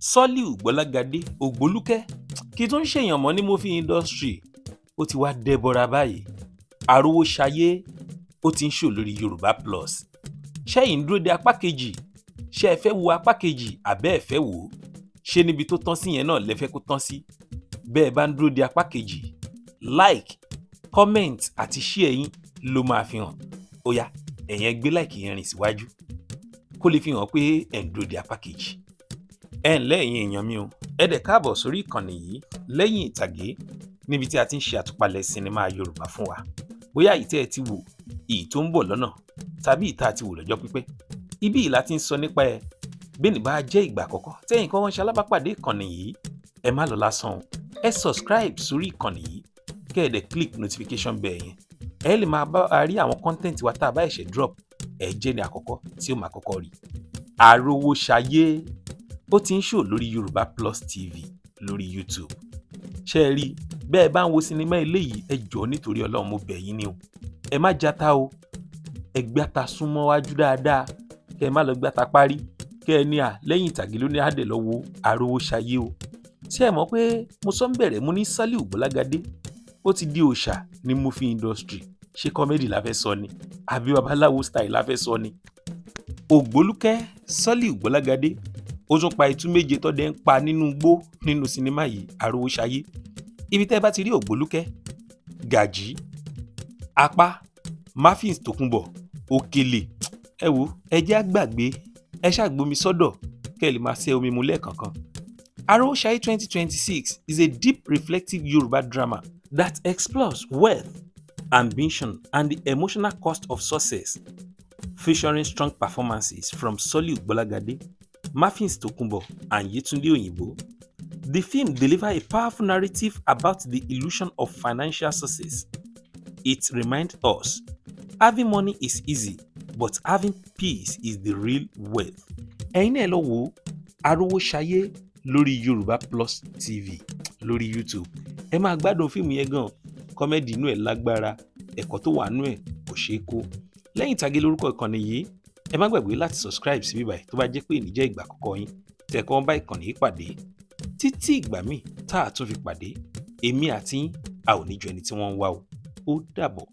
Sọ́líù Gbọ́lágadé Ògbólúkẹ́ kì í tún ṣèyàn mọ́ ní movie industry, ó ti wá dẹbọra báyìí. Arówóṣayé, ó ti ń show lórí Yorùbá Plus. Ṣẹ́yìn ń dúró de apá kejì? Ṣé ẹ fẹ́ wo apá kejì àbẹ́ ẹ fẹ́ wò ó? Ṣé níbi tó tán sí yẹn náà lẹ fẹ́ kó tán sí? Bẹ́ẹ̀ bá ń dúró de apá kejì, like, comment àti share yín ló máa fi hàn. Ó yá, ẹ̀yin ẹ gbé like yẹn rìn síwájú kó lè fi hàn pé ẹ̀ ń dúró de apá kejì. Ẹ ǹlẹ́, ẹ̀yin èèyàn mi o, ẹ dẹ̀ káàbọ̀ sórí ìkànnì yìí, Lẹ́yìn Ìtàgé, níbi tí a ti ń ṣe àtúpalẹ̀ sinimá Yorùbá fún wa, bóyá èyí tẹ́ ẹ ti wò, èyí tó ń bọ̀ lọ́nà, tàbí ìta àti wò lọ́jọ́ pípẹ́. Ibí yìí la ti ń sọ nípa ẹ. Bẹ́ẹ̀ ni bá jẹ́ ìgbà àkọ́kọ́ tẹ́yìn kan wọ́n ṣe alábàápàdé ìkànnì yìí, ẹ má lọ lásán o. Ẹ subscribe sórí ìkànnì yìí, kẹ́ ẹ dẹ̀ click notification bell yẹn. Ẹ lè máa bá a rí àwọn content wa tá a bá ẹ̀ṣẹ̀ drop. Ẹ jẹ́ ní àkọ́kọ́ tí ó máa kọ́kọ́ rí. Arówóṣayé, ó ti ń show lórí Yorùbá Plus TV lórí YouTube. Ṣé ẹ rí bẹ́ẹ̀ bá ń wo sinimá eléyìí, ẹ jọ̀ọ́, nítorí Ọlọ́run, mo bẹ̀ yín ni o, ẹ má jata o. Ẹ gbáta súnmọ́ wájú dáadáa, kẹ́ ẹ má lọ gbáta parí, kẹ́ ẹ ní à Lẹ́yìn Ìtàgé ló ní àdè lọ wo Arówóṣayé o. Ṣé ẹ mọ̀ pé mo sọ ń bẹ̀rẹ̀, mo ní Sálíù Gbọ́lágadé, ó ti di òòṣà ní movie industry. Ṣé comedy la fẹ́ sọ ni, àbí babaláwo style la fẹ́ sọ ni? Ògbólúkẹ́ Sálíù Gbọ́lágadé, ó tún pa itú méje tọ́dẹ ń pa nínú igbó nínú sinimá yìí, Arówóṣayé. Ibi tẹ́ ẹ bá ti rí Ògbólúkẹ́, Gàjí, Apá, Martins Tòkunbọ̀, Òkèlè, ẹ wo, ẹ jẹ́ á gbàgbé, ẹ ṣàgbomi sọ́dọ̀ kẹ́ ẹ lè máa ṣẹ́ omi mu lẹ́ẹ̀kọ̀ọ̀kan. Arówóṣayé 2026 is a deep, reflective Yoruba drama that explores wealth, ambition and the emotional cost of success, featuring strong performances from Soliu Gbolagade, Martins Tokunbo and Yetunde Oyinbo. The film delivers a powerful narrative about the illusion of financial success. It reminds us having money is easy, but having peace is the real wealth. Ẹ̀yin náà, ẹ lọ wo Arówóṣayé lórí Yorùbá Plus TV lórí YouTube. Ẹ máa gbádùn fíìmù yẹn gan. Comedy inú ẹ̀ lágbára, ẹ̀kọ́ tó wà nú ẹ̀ kò ṣeé kó. Lẹ́yìn Ìtàgé lórúkọ ìkànnì yìí. Ẹ má gbàgbé láti subscribe sí bíbáyìí tó bá jẹ́ pé èní jẹ́ ìgbà àkọ́kọ́ yín tẹ́ kọ́ bá ìkànnì yìí pàdé. Títí ìgbà míì tá a tún fi pàdé, èmi àti yín, a ò ní ju ẹni tí wọ́n ń wá o. Ó dàbọ̀.